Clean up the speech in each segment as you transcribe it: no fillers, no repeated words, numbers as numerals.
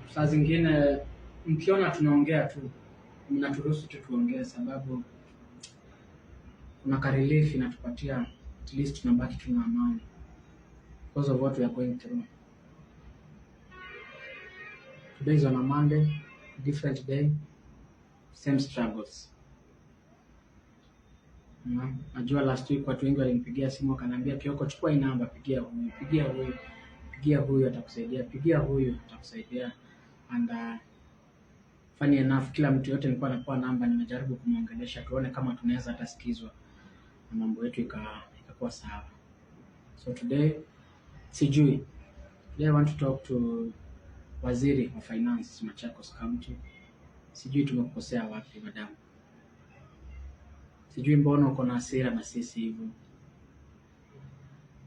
Saa zingine mkiona tunaongea tu, mnaturuhusu tu tuongee, sababu kuna ka relief inatupatia, at least tunabaki tuna amani because of what we are going through. Today is on a Monday, different day, same struggles. Najua last week watu wengi walinipigia simu wakaniambia, "Kioko, chukua hii namba, pigia huyu, pigia huyu, pigia huyu atakusaidia, pigia huyu atakusaidia." And funny enough, kila mtu yote nilikuwa napewa namba, nimejaribu kumwongelesha tuone kama tunaweza atasikizwa na mambo yetu ikakuwa sawa. So today, sijui, today I want to talk to Waziri wa Finance, Machakos County. Sijui tumekukosea wapi, madam. Sijui mbona uko na hasira na sisi hivyo.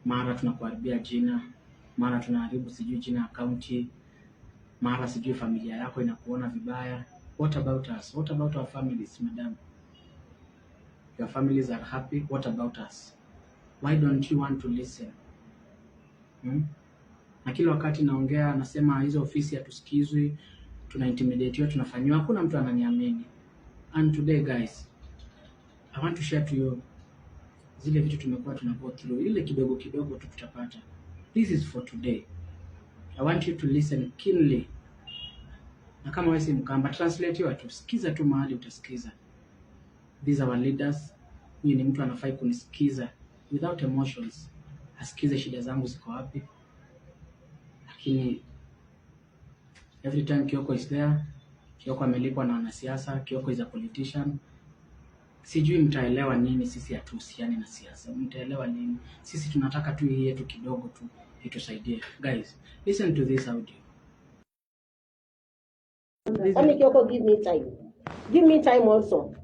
Mara tunakuharibia jina, mara tunaharibu sijui jina ya county, mara sijui familia yako inakuona vibaya. What about us? What about our families, madam? Your families are happy. What about us? Why don't you want to listen? Hmm? Na kila wakati naongea nasema hizo ofisi hatusikizwi, tuna intimidatiwa, tunafanyiwa, hakuna mtu ananiamini. And today, guys, I want to share to you zile vitu tumekuwa tuna go through, ile kidogo kidogo tu tutapata. This is for today. I want you to listen keenly. Na kama wewe si Mkamba, translate tu, sikiza tu mahali utasikiza. These are our leaders. Huyu ni mtu anafai kunisikiza without emotions, asikize shida zangu ziko wapi. Lakini every time Kioko is there, Kioko amelipwa na wanasiasa, Kioko is a politician. Sijui mtaelewa nini, sisi hatuhusiani na siasa. Mtaelewa nini? Sisi tunataka tu hii yetu kidogo tu itusaidie. Guys, listen to this audio. Sami Kioko, give me time. Give me time also.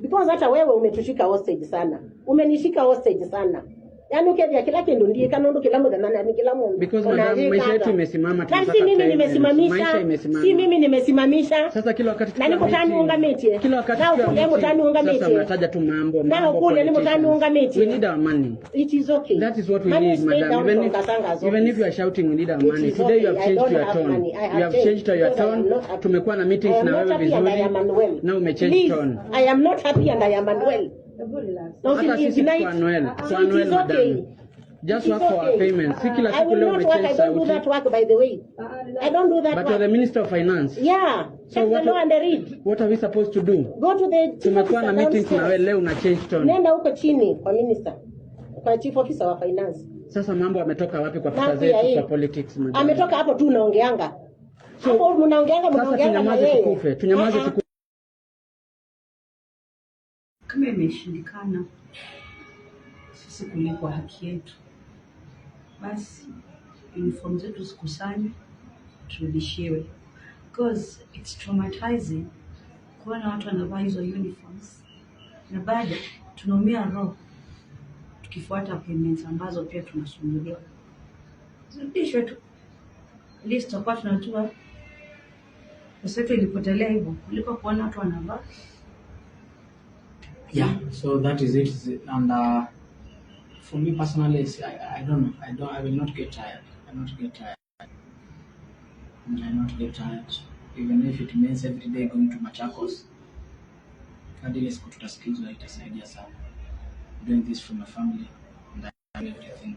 Because hata wewe umetushika hostage sana. Umenishika hostage sana. Yaani ukethia kila kindu ndiye kanundu kila muthenya ni kila mundu. Because, madam, maisha yetu imesimama, Na tunataka si mimi payments. Nimesimamisha. Maisha imesimama. Si mimi nimesimamisha. Sasa kila wakati Na tukiwa niko tani meeting- ungametie. Kila wakati Na tukiwa ukule meeting, mutani ungametie. sasa mnataja tu mambo Na mambo ukule ni mutani politicians. ungametie. We need our money. It is okay. That is what we Money need, is paid madam. down Even from if, Kasanga's even if office. you are shouting, we need our It money. is Today okay. you have I changed don't your have tone. money. I have You have changed changed your because I am tone. not happy. Tumekuwa na I meetings am na not wewe happy and I vizuri. am unwell. Now umechange Please, tone. I am not happy and I am unwell. Na Hata sisi usini-ignite. tuko unwell. Tuko It unwell, is okay. madam. Just It is work for our okay. payments. Si kila I siku will leo not work. I umechange don't do sauti. that work, by the way. I don't do that But you're the work. Minister of Finance. Yeah. So Check the what law and read. What are we supposed to do? Go to the chief Tumekuwa na officer meetings na wewe, downstairs. leo una change tone. Nenda huko chini kwa minister. Kwa chief officer wa finance. Sasa mambo ametoka wapi kwa pesa Na zetu, hii. kwa politics, madam? Ametoka hapo tu unaongeanga. So, Hapo mnaongeanga sasa mnaongeanga na tunyamaze yeye. tukufe, tunyamaze Ah, ah. tukufe. Kama imeshindikana sisi kulipwa haki yetu, basi uniform zetu zikusanywe turudishiwe, because it's traumatizing kuona watu wanavaa hizo uniforms na bado tunaumia roho tukifuata payments ambazo pia tunasumbuliwa. Zirudishwe tu, at least tutakuwa tunajua pesa yetu ilipotelea hivyo, kuliko kuona watu wanavaa. Yeah, so that is it. And for me personally, I don't know. I don't. I will not get tired. I will not get tired. I will not get tired, even if it means every day going to Machakos. Hadi ile siku tutasikizwa, itasaidia sana. Doing this for my family and I do everything.